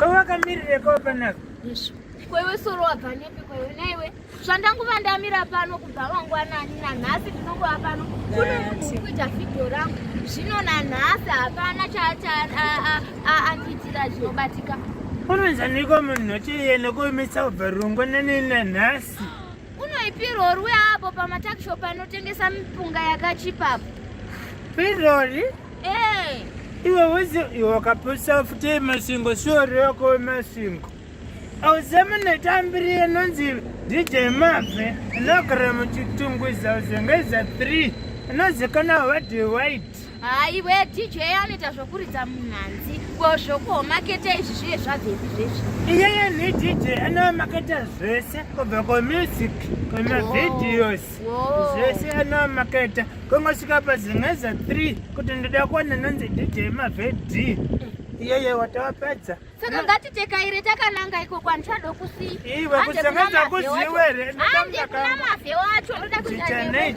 Ko wakamirireko panapa? Izvo. Kwaiwe soro wabva nepi kwaiwe naiwe? Zvandanguva ndamira pano kubva mangwanani nanhasi ndinongova pano. Kune munhu uri kuita vhidhiyo rangu. Zvino nanhasi hapana chaandiitira zvinobatika. Unonzaniko munhu chiye nekuimisa kubva rungwanani nanhasi? Unoipirori uya apo pamatakishop anotengesa mipunga yakachipa apo. Pirori? Eh. Iwe wese iwe wakapusa futi masingo sure yako wemasingo. Auze munetambiri inonzi DJ Mave inogara muchitungwiza uzengeza 3 inozikanwa wadi white. Haiwe DJ anoita zvokuridza munhanzi ko zvokuhomaketa izvi zviye zvabvepi zvezvi? Iyeye ni DJ anomaketa zvese kubva kumusic kumavideos zvese anomaketa kungosvika pazengeza 3 kuti ndoda kuona inonzi DJ Mave D iyeye watawapedza. Saka ngatitekaire takananga ikoko handichado kusiyi. Iwe kusengenza kuziwe here? Hande kuna mavhe wacho ndoda kuita newe.